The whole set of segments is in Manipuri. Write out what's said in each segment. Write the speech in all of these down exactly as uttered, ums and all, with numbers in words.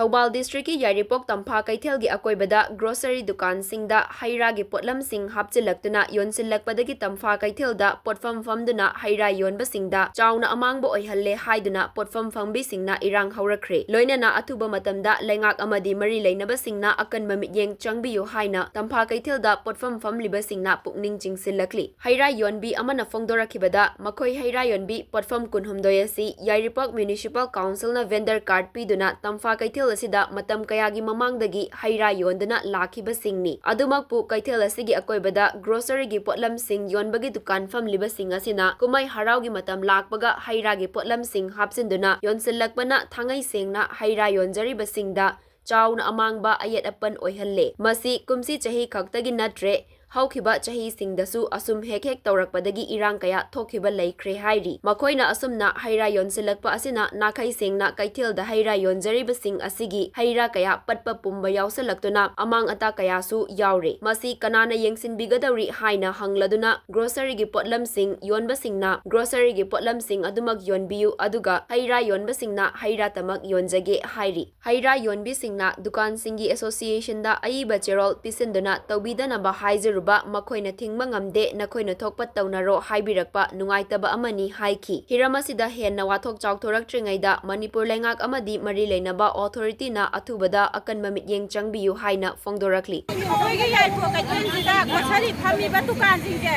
ꯊꯧꯕꯥꯜ district ꯀꯤ ꯌꯥꯏꯔꯤꯄꯣꯛ ꯇꯝꯐꯥ ꯀꯩꯊꯦꯜꯒꯤ ꯑꯀꯣꯏꯕꯗ grocery ꯗꯨꯀꯥꯟꯁꯤꯡꯗ ꯍꯩ ꯔꯥꯒꯤ ꯄꯣꯠꯂꯝꯁꯤꯡ ꯍꯥꯞꯆꯤꯜꯂꯛꯇꯨꯅ ꯌꯣꯟꯁꯤꯜꯂꯛꯄꯗꯒꯤ ꯇꯝꯐꯥ ꯀꯩꯊꯦꯜꯗ ꯄꯣꯠꯐꯝ ꯐꯝꯗꯨꯅ ꯍꯩ ꯔꯥ ꯌꯣꯟꯕꯁꯤꯡꯗ ꯆꯥꯎꯅ ꯑꯃꯥꯡꯕ ꯑꯣꯏꯍꯜꯂꯦ ꯍꯥꯏꯗꯨꯅ ꯄꯣꯠꯐꯝ ꯐꯝꯕꯤꯁꯤꯡꯅ ꯏꯔꯥꯡ ꯍꯧꯔꯛꯈ꯭ꯔꯦ꯫ ꯂꯣꯏꯅꯅ ꯑꯊꯨꯕ ꯃꯇꯝꯗ ꯂꯩꯉꯥꯛ ꯑꯃꯗꯤ ꯃꯔꯤ ꯂꯩꯅꯕꯁꯤꯡꯅ ꯑꯀꯟꯕ ꯃꯤꯠꯌꯦꯡ ꯆꯪꯕꯤꯌꯨ ꯍꯥꯏꯅ ꯇꯝꯐꯥ ꯀꯩꯊꯦꯜꯗ ꯄꯣꯠꯐꯝ ꯐꯝꯂꯤꯕꯁꯤꯡꯅ ꯄꯨꯛꯅꯤꯡ ꯆꯤꯡꯁꯤꯜꯂꯛꯂꯤ꯫ ꯍꯩ ꯔꯥ ꯌꯣꯟꯕꯤ ꯑꯃꯅ ꯐꯣꯡꯗꯣꯔꯛꯈꯤꯕꯗ, ꯃꯈꯣꯏ ꯍꯩ ꯔꯥ ꯌꯣꯟꯕꯤ ꯄꯣꯠꯐꯝ ꯀꯨꯟꯍꯨꯝꯗꯣꯏ ꯑꯁꯤ ꯌꯥꯏꯔꯤꯄꯣꯛ Municipal Council ꯅ vendor card ꯄꯤꯗꯨꯅ ꯇꯝꯐꯥ ꯀꯩꯊꯦꯜ ꯑꯁꯤꯗ ꯃꯇꯝ ꯀꯌꯥꯒꯤ ꯃꯃꯥꯡꯗꯒꯤ ꯍꯩ ꯔꯥ ꯌꯣꯟꯗꯨꯅ ꯂꯥꯛꯈꯤꯕꯁꯤꯡꯅꯤ꯫ ꯑꯗꯨꯃꯛꯄꯨ, ꯀꯩꯊꯦꯜ ꯑꯁꯤꯒꯤ ꯑꯀꯣꯏꯕꯗ grocery ꯒꯤ ꯄꯣꯠꯂꯝꯁꯤꯡ ꯌꯣꯟꯕꯒꯤ ꯗꯨꯀꯥꯟ ꯐꯝꯂꯤꯕꯁꯤꯡ ꯑꯁꯤꯅ ꯀꯨꯝꯍꯩ ꯍꯔꯥꯎꯒꯤ ꯃꯇꯝ ꯂꯥꯛꯄꯒ ꯍꯩ ꯔꯥꯒꯤ ꯄꯣꯠꯂꯝꯁꯤꯡ ꯍꯥꯞꯆꯤꯟꯗꯨꯅ ꯌꯣꯟꯁꯤꯜꯂꯛꯄꯅ ꯊꯥꯡꯉꯩ ꯁꯦꯡꯅ ꯍꯩ ꯔꯥ ꯌꯣꯟꯖꯔꯤꯕꯁꯤꯡꯗ ꯆꯥꯎꯅ ꯑꯃꯥꯡꯕ, ꯑꯌꯦꯠ ꯑꯄꯟ ꯑꯣꯏꯍꯜꯂꯦ꯫ ꯃꯁꯤ ꯀꯨꯝꯁꯤ ꯆꯍꯤ ꯈꯛꯇꯒꯤ ꯅꯠꯇ꯭ꯔꯦ, ꯍꯧꯈꯤꯕ ꯆꯍꯤꯁꯤꯡꯗꯁꯨ ꯑꯁꯨꯝ ꯍꯦꯛ ꯍꯦꯛ ꯇꯧꯔꯛꯄꯗꯒꯤ ꯏꯔꯥꯡ ꯀꯌꯥ ꯊꯣꯛꯈꯤꯕ ꯂꯩꯈ꯭ꯔꯦ ꯍꯥꯏꯔꯤ꯫ ꯃꯈꯣꯏꯅ ꯑꯁꯨꯝꯅ ꯍꯩ ꯔꯥ ꯌꯣꯟꯁꯤꯜꯂꯛꯄ ꯑꯁꯤꯅ ꯅꯥꯈꯩ ꯁꯦꯡꯅ ꯀꯩꯊꯦꯜꯗ ꯍꯩ ꯔꯥ ꯌꯣꯟꯖꯔꯤꯕꯁꯤꯡ ꯑꯁꯤꯒꯤ ꯍꯩ ꯔꯥ ꯀꯌꯥ ꯄꯠꯄ ꯄꯨꯝꯕ ꯌꯥꯎꯁꯤꯜꯂꯛꯇꯨꯅ ꯑꯃꯥꯡ ꯑꯇꯥ ꯀꯌꯥꯁꯨ ꯌꯥꯎꯔꯦ꯫ ꯃꯁꯤ ꯀꯅꯥꯅ ꯌꯦꯡꯁꯤꯟꯕꯤꯒꯗꯧꯔꯤ ꯍꯥꯏꯅ ꯍꯪꯂꯗꯨꯅ grocery ꯒꯤ ꯄꯣꯠꯂꯝꯁꯤꯡ ꯌꯣꯟꯕꯁꯤꯡꯅ grocery ꯒꯤ ꯄꯣꯠꯂꯝꯁꯤꯡ ꯑꯗꯨꯃꯛ ꯌꯣꯟꯕꯤꯌꯨ, ꯑꯗꯨꯒ ꯍꯩ ꯔꯥ ꯌꯣꯟꯕꯁꯤꯡꯅ ꯍꯩ ꯔꯥꯇꯃꯛ ꯌꯣꯟꯖꯒꯦ ꯍꯥꯏꯔꯤ꯫ ꯍꯩ ꯔꯥ ꯌꯣꯟꯕꯤꯁꯤꯡꯅ ꯗꯨꯀꯥꯟꯁꯤꯡꯒꯤ association ꯗ ꯑꯏꯕ ꯆꯦꯔꯣꯜ ꯄꯤꯁꯤꯟꯗꯨꯅ ꯇꯧꯕꯤꯗꯅꯕ ꯍꯥꯏꯖꯔꯨꯕ ꯃꯈꯣꯏꯅ ꯊꯤꯡꯕ ꯉꯝꯗꯦ, ꯅꯈꯣꯏꯅ ꯊꯣꯛꯄ ꯇꯧꯅꯔꯣ ꯍꯥꯏꯕꯤꯔꯛꯄ ꯅꯨꯡꯉꯥꯏꯇꯕ ꯑꯃꯅꯤ ꯍꯥꯏꯈꯤ꯫ ꯍꯤꯔꯝ ꯑꯁꯤꯗ ꯍꯦꯟꯅ ꯋꯥꯊꯣꯛ ꯆꯥꯎꯊꯣꯔꯛꯇ꯭ꯔꯤꯉꯩꯗ ꯃꯅꯤꯄꯨꯔ ꯂꯩꯉꯥꯛ ꯑꯃꯗꯤ ꯃꯔꯤ ꯂꯩꯅꯕ authority ꯅ ꯑꯊꯨꯕꯗ ꯑꯀꯟꯕ ꯃꯤꯠꯌꯦꯡ ꯆꯪꯕꯤꯌꯨ ꯍꯥꯏꯅ ꯐꯣꯡꯗꯣꯔꯛꯂꯤ꯫ ꯑꯩꯈꯣꯏꯒꯤ ꯌꯥꯏꯔꯤꯄꯣꯛ ꯀꯩꯊꯦꯜꯁꯤꯗ grocery ꯐꯝꯃꯤꯕ ꯗꯨꯀꯥꯟꯁꯤꯡꯁꯦ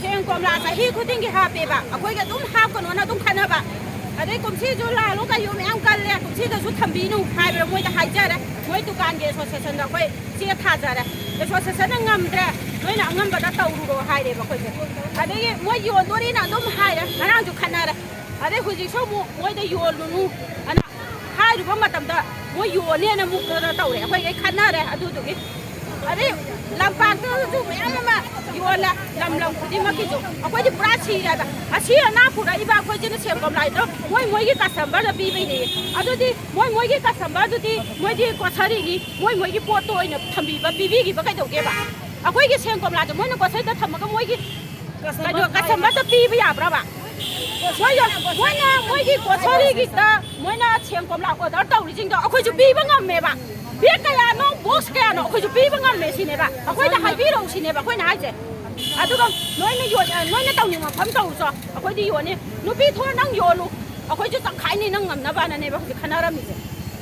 ꯁꯦꯝ ꯀꯣꯝꯂꯥ ꯆꯍꯤ ꯈꯨꯗꯤꯡꯒꯤ ꯍꯥꯞꯄꯦꯕ, ꯑꯩꯈꯣꯏꯒ ꯑꯗꯨꯝ ꯍꯥꯞꯀꯅꯣꯅ ꯑꯗꯨꯝ ꯈꯟꯅꯕ꯫ ꯑꯗꯩ ꯀꯨꯝꯁꯤꯁꯨ ꯂꯥꯜꯂꯣ ꯀꯩꯌꯣ ꯃꯌꯥꯝ ꯀꯜꯂꯦ, ꯀꯨꯝꯁꯤꯗꯁꯨ ꯊꯝꯕꯤꯅꯨ ꯍꯥꯏꯕꯗ ꯃꯣꯏꯗ ꯍꯥꯏꯖꯔꯦ꯫ ꯃꯣꯏ ꯗꯨꯀꯥꯟꯒꯤ association ꯗ ꯑꯩꯈꯣꯏ ꯆꯦ ꯊꯥꯖꯔꯦ꯫ Association ꯅ ꯉꯝꯗ꯭ꯔꯦ, ꯅꯣꯏꯅ ꯑꯉꯝꯕꯗ ꯇꯧꯔꯨꯔꯣ ꯍꯥꯏꯔꯦꯕ ꯑꯩꯈꯣꯏꯁꯦ꯫ ꯑꯗꯒꯤ ꯃꯣꯏ ꯌꯣꯟꯗꯣꯔꯤꯅ ꯑꯗꯨꯝ ꯍꯥꯏꯔꯦ, ꯉꯔꯥꯡꯁꯨ ꯈꯠꯅꯔꯦ꯫ ꯑꯗꯩ ꯍꯧꯖꯤꯛꯁꯨ ꯑꯃꯨꯛ ꯃꯣꯏꯗ ꯌꯣꯜꯂꯨꯅꯨ ꯑꯅ ꯍꯥꯏꯔꯨꯕ ꯃꯇꯝꯗ ꯃꯣꯏ ꯌꯣꯜꯅꯦꯅ ꯑꯃꯨꯛ ꯀꯩꯅꯣ ꯇꯧꯔꯦ, ꯑꯩꯈꯣꯏ ꯈꯠꯅꯔꯦ ꯑꯗꯨꯗꯨꯒꯤ꯫ ꯑꯗꯩ ꯂꯝꯄꯥꯛꯇꯁꯨ ꯃꯌꯥꯝ ꯑꯃ ꯌꯣꯜꯂꯦ, ꯂꯝ ꯂꯝ ꯈꯨꯗꯤꯡꯃꯛꯀꯤꯁꯨ꯫ ꯑꯩꯈꯣꯏꯗꯤ ꯄꯨꯔꯥ ꯁꯤꯔꯦꯕ꯫ ꯑꯁꯤ ꯑꯅꯥ ꯄꯨꯔꯛꯏꯕ ꯑꯩꯈꯣꯏꯁꯤꯅ ꯁꯦꯝ ꯀꯣꯝꯂꯥꯗꯣ ꯃꯣꯏ ꯃꯣꯏꯒꯤ customer ꯗ ꯄꯤꯕꯩꯅꯦ꯫ ꯑꯗꯨꯗꯤ ꯃꯣꯏ ꯃꯣꯏꯒꯤ customer ꯗꯨꯗꯤ ꯃꯣꯏꯗꯤ grocery ꯅꯤ, ꯃꯣꯏ ꯃꯣꯏꯒꯤ ꯄꯣꯠꯇꯣ ꯑꯣꯏꯅ ꯊꯝꯕꯤꯕ, ꯄꯤꯕꯤꯈꯤꯕ ꯀꯩꯗꯧꯒꯦꯕ? ꯑꯩꯈꯣꯏꯒꯤ ꯁꯦꯝ ꯀꯣꯝꯂꯥꯁꯦ ꯃꯣꯏꯅ grocery ꯗ ꯊꯝꯃꯒ ꯃꯣꯏꯒꯤ ꯀꯩꯅꯣ customer ꯗ ꯄꯤꯕ ꯌꯥꯕ꯭ꯔꯕ? ꯃꯣꯏꯅ ꯃꯣꯏꯒꯤ ꯒ꯭ꯔꯣꯁꯔꯤꯒꯤꯗ ꯃꯣꯏꯅ ꯁꯦꯝ ꯀꯣꯝꯂꯥ ꯑꯣꯔꯗꯔ ꯇꯧꯔꯤꯁꯤꯡꯗꯣ ꯑꯩꯈꯣꯏꯁꯨ ꯄꯤꯕ ꯉꯝꯃꯦꯕ꯫ ꯕꯦꯒ ꯀꯌꯥꯅꯣ, ꯕꯣꯛꯁ ꯀꯌꯥꯅꯣ ꯑꯩꯈꯣꯏꯁꯨ ꯄꯤꯕ ꯉꯝꯃꯦ ꯁꯤꯅꯦꯕ꯫ ꯑꯩꯈꯣꯏꯗ ꯍꯥꯏꯕꯤꯔꯛꯎ ꯁꯤꯅꯦꯕ ꯑꯩꯈꯣꯏꯅ ꯍꯥꯏꯁꯦ꯫ ꯑꯗꯨꯒ ꯅꯣꯏꯅ ꯌꯣꯟ-, ꯅꯣꯏꯅ ꯇꯧꯅꯤꯡꯕ ꯃꯐꯝ ꯇꯧꯔꯨꯆꯣ, ꯑꯩꯈꯣꯏꯗꯤ ꯌꯣꯟꯅꯤ꯫ ꯅꯨꯄꯤ ꯊꯣꯛꯑ ꯅꯪ ꯌꯣꯜꯂꯨ, ꯑꯩꯈꯣꯏꯁꯨ ꯇꯪꯈꯥꯏꯅꯤ ꯅꯪ ꯉꯝꯅꯕꯅꯅꯦꯕ ꯍꯧꯖꯤꯛ ꯈꯟꯅꯔꯝꯃꯤꯁꯦ꯫